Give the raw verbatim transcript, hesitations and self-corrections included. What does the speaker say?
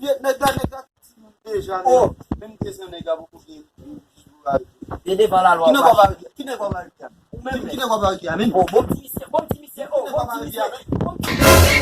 Vye nèg la, nèg la timoun deja, oh, menm, menm dezan nèg la poko gen. E devan lalwa. Ki nèg w ap arete? Ki nèg w ap arete a? Ou menm. Ki nèg w ap arete a menm? Oh, bon ti misye, bon ti misye, oh, bon ti misye, bon ti misye.